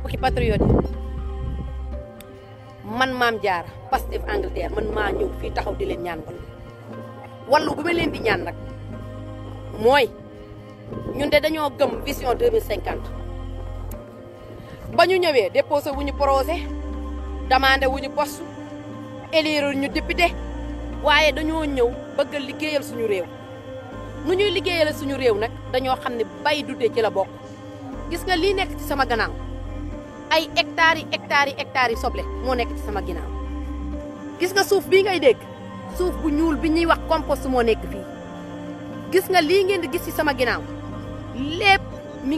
mbokki patriote man Mame Diarra Pastef Angleterre man maa ñëw fii taxaw di leen ñaan wallu bu ma leen di ñaan nag mooy ñun de dañoo gëm vision 2050 ba ñu ñëwee déposé wuñu projet demandé wuñu poste élire ñu député waaye dañoo ñëw bëgg a liggéeyal suñu réew nu ñuy liggéeyal suñu réew nag dañoo xam ne bay dute ci la bokk gis nga lii nekk ci sama gannaaw ay hectares yi soble moo nekk ci sama ginnaaw gis nga suuf bii ngay dégg suuf bu ñuul bi ñuy wax compost moo nekk fii gis nga lii ngeen di gis ci sama ginnaaw lépp mi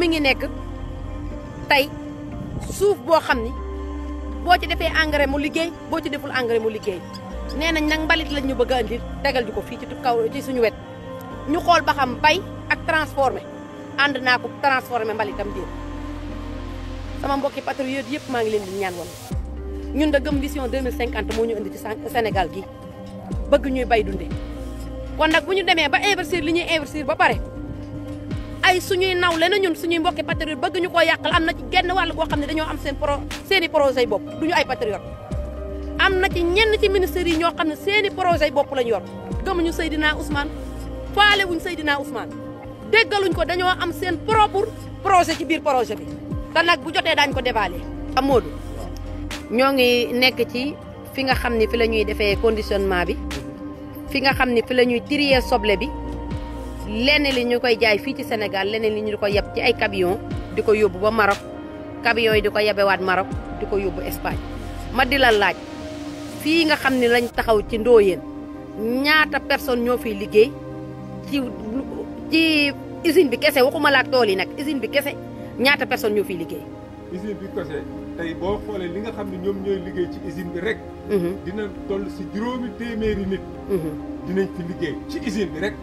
ngi nekk tey suuf boo xam ni boo ci defee engrais mu liggéey boo ci deful engrais mu liggéey nee nañ nag mbalit lañ ñu bëgg a andi tegal ju ko fii ci kaw ci suñu wet ñu xool ba xam bay ak transformé ànd naa ko transformé mbalitam déet sama mbokki patriote yëpp maa ngi leen di ñaan wala ñun da gëm vision 2050 moo ñu indi ci Sénégal gi bëgg ñuy bay dunde kon nag bu ñu demee ba investir li ñuy investir ba pare ay suñuy nawle na ñun suñuy mbokki patriote bëgg ñu koo yàqal am na ci genn wàll boo xam ne dañoo am seeni projet yi bopp duñu ay patriote am na ci ñenn ci ministères yi ñoo xam ne seeni projet yi bopp lañu yor gëmuñu Seydina Ousmane faale wuñ Seydina Ousmane déggaluñ ko dañoo am seen propre projet ci biir projet bi te nag bu jotee daañu ko dévaler. Amadou ñoo ngi nekk ci fi nga xam ne fi la ñuy defee conditionnement bi fi nga xam ne fi la ñuy trier soble bi lenn li ñu koy jaay fii ci Sénégal leneen li ñu di ko yeb ci ay camion di ko yóbbu ba Maroc camion yi di ko yebewaat Maroc di ko yóbbu Espagne ma di la laaj fii nga xam ne lañ taxaw ci Ndoyeen ñaata personne ñoo fiy liggéey ci usine bi kese waxuma la ak tool yi nag usine bi kese ñaata personne ñoo fiy liggéey. usine bi kese tey boo xoolee li nga xam ne ñoom ñooy liggéey ci usine bi rek. dina toll si 200 nit. dinañ fi liggéey ci usine bi rek.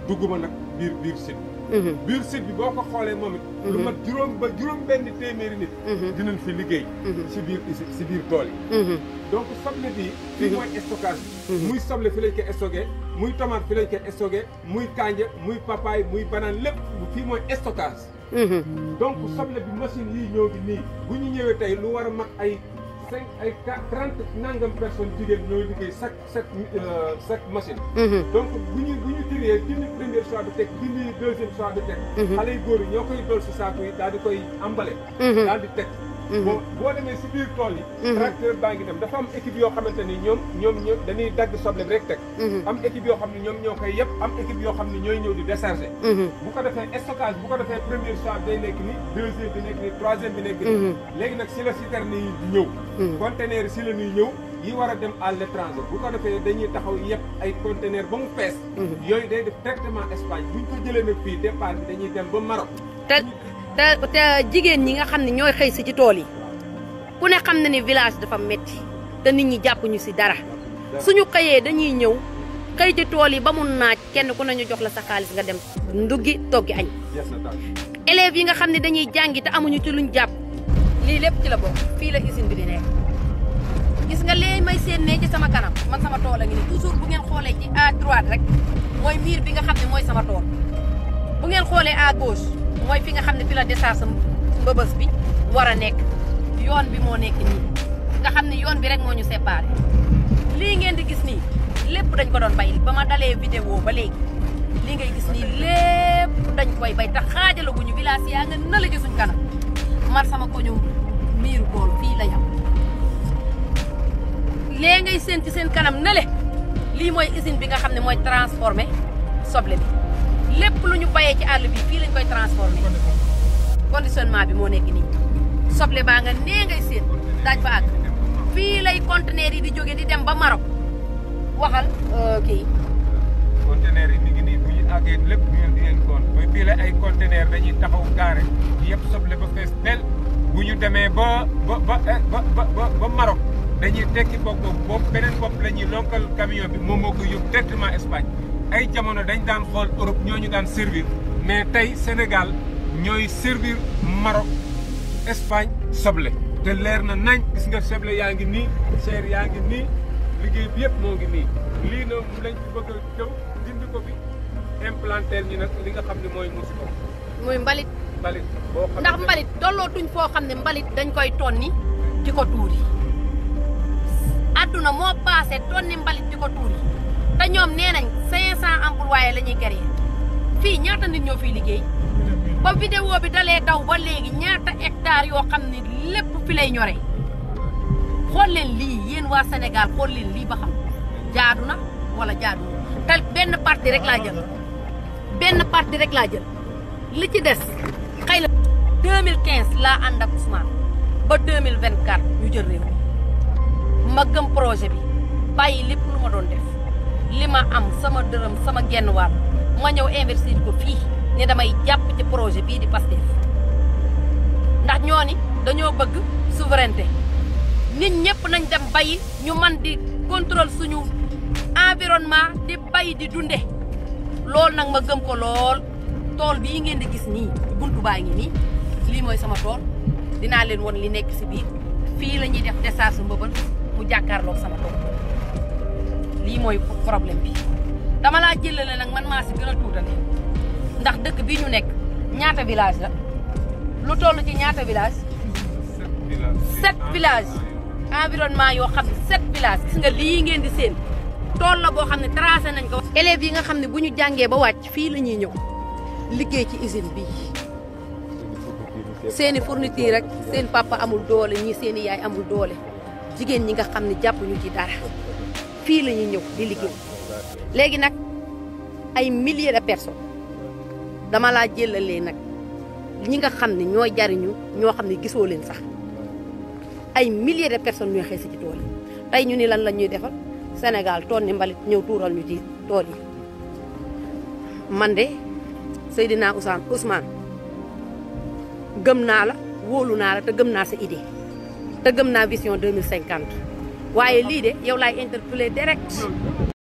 dugguma nag biir site bi. biir site bi boo ko xoolee moom it. lu mat juróom benn téeméeri nit. dinañ fi liggéey. si biir tool yi. donc soble bi fii mooy stockage bi. muy soble fi lañ koy stocké muy tomate fi lañ koy stocké muy kanja muy papaye muy banane lépp fii mooy stockage. donc soble bi machine yii ñoo ngi nii bu ñu ñëwee tey lu war a mat ay 30 nangam personnes jigéen ñooy liggéey chaque machine. donc bu ñu tiree dindi première choix bi teg dindi deuxième choix bi teg. xale yu góor yi ñoo koy dool si saako yi daal di koy emballé. daal di teg. boo demee si biir tool yi. tracteur baa ngi dem dafa am équipe yoo xamante ni ñoom dañuy dagg soble bi rek teg. am équipe yoo xam ne ñoom ñoo koy yëpp am équipe yoo xam ne ñooy ñëw di décharger. bu ko defee stockage bu ko defee première choix day nekk ni deuxième bi nekk ni troisième bi nekk ni léegi nag si la citerne yi di ñëw. conteneur yi si la ñuy ñëw yi war a dem à l'étranger bu ko defee dañuy taxaw yëpp ay conteneur ba mu fees. yooyu day def directement Espagne buñ ko jëlee nag fii départ bi dañuy dem ba Maroc. te jigéen ñi nga xam ne ñooy xëy si ci tool yi ku ne xam na ni village dafa metti te nit ñi jàppuñu si dara suñu xëyee dañuy ñëw xëy ci tool yi ba mu naaj kenn ku nañu jox la sa xaalis nga dem nduggi toggi añ. élèves yi nga xam ne dañuy jàngi te amuñu ci luñ jàpp lii lépp ci la bokk fii la usine bi di nekk. gis nga léegi may seen ne ci sama kanam man sama tool a ngi nii toujours bu ngeen xoolee ci à droite rek mooy miir bi nga xam ne mooy sama tool bu ngeen xoolee à gauche. mooy fi nga xam ne fi la décharge mbëbës bi war a nekk yoon bi moo nekk nii nga xam ne yoon bi rek moo ñu séparé lii ngeen di gis nii lépp dañ ko doon bay ba ma dalee vidéo ba léegi lii ngay gis nii lépp dañ koy bay tax xaajalaguñu village yaa nga na la ci suñ kanam man sama koñu miiru tool fii la yam léegi ngay seen ci seen kanam nale lii mooy usine bi nga xam ne mooy transformé soble bi lépp lu ñu bayee ci àll bi fii lañ koy transformé conditionnement bi moo nekk nii soble baa nga nee ngay seen daaj ba àgg fii lay conteneur yi di jóge di dem ba Maroc waxal kii. conteneur yi mi ngi nii bu ñu àggee lépp ngeen di leen compte ba fii la ay conteneur dañuy taxaw gaare yëpp soble ba fees del bu ñu demee ba Maroc dañuy tekki bopp beneen bopp la ñuy lonkal camion bi moom moo koy yóbbu directement Espagne. ay jamono dañ daan xool Europe ñooñu daan servir mais tey Sénégal ñooy servir Maroc Espagne soble te leer na nañ gis nga soble yaa ngi nii seer yaa ngi nii liggéey bi yëpp moo ngi nii lii na lañ ci bëgg a jëw dindi ko fi implanter ñi nag li nga xam ne mooy musu ko muy mbalit. mbalit boo xam ndax mbalit tollootuñ foo xam ne mbalit dañ koy tonni di ko tuuri adduna moo passé tonni mbalit di ko tuuri te ñoom nee nañ 500 employés la ñuy créer fii ñaata nit ñoo fiy liggéey ba vidéo bi dalee daw ba léegi ñaata hectares yoo xam ne lépp fi lay ñore xool leen lii yéen waa Sénégal xool leen lii ba xam jaadu na wala jaadu te benn parti rek laa jël li ci des xëy na 2015 laa ànd ak Ousmane ba 2024 ñu jël réew ma gëm projet bi bàyyi lépp lu ma doon def li ma am sama dërëm sama genn wàll ma ñëw investir ko fii ne damay jàpp ci projet bii di Pastef ndax ñoo ni dañoo bëgg souveraineté nit ñëpp nañ dem bayi ñu man di contrôle suñu environnement di bay di dunde loolu nag ma gëm ko lool tool bii ngeen di gis nii buntu baa ngi nii lii mooy sama tool dinaa leen won li nekk si biir fii la ñuy def décharge su mbëbal mu jàkkaarloog sama tool lii mooy problème bi dama laa jëlale nag man maa si gën a tuutale ndax dëkk bii ñu nekk ñaata village la lu toll ci ñaata village 7 village environnement yoo xam ne 7 village gis nga lii ngeen di seen tool la boo xam ne tracé nañ ko élèves yi nga xam ne bu ñu jàngee ba wàcc fii la ñuy ñëw liggéey ci usine bii seeni fourniture rek seen papa amul doole ñii seeni yaay amul doole jigéen ñi nga xam ne jàppuñu ci dara fii la ñuy ñëw di liggéey léegi nag ay milliers de personnes dama laa jëlalee nag ñi nga xam ne ñooy jariñu ñoo xam ne gisoo leen sax ay milliers de personnes ñooy xëy si ci tool yi tey ñu ni lan la ñuy defal Sénégal tool ni mbalit ñëw tuural ñu ci tool yi man de Seydina Ousmane gëm naa la wóolu naa la te gëm naa sa idée te gëm naa vision 2050 waaye lii de yow laay interpellé direct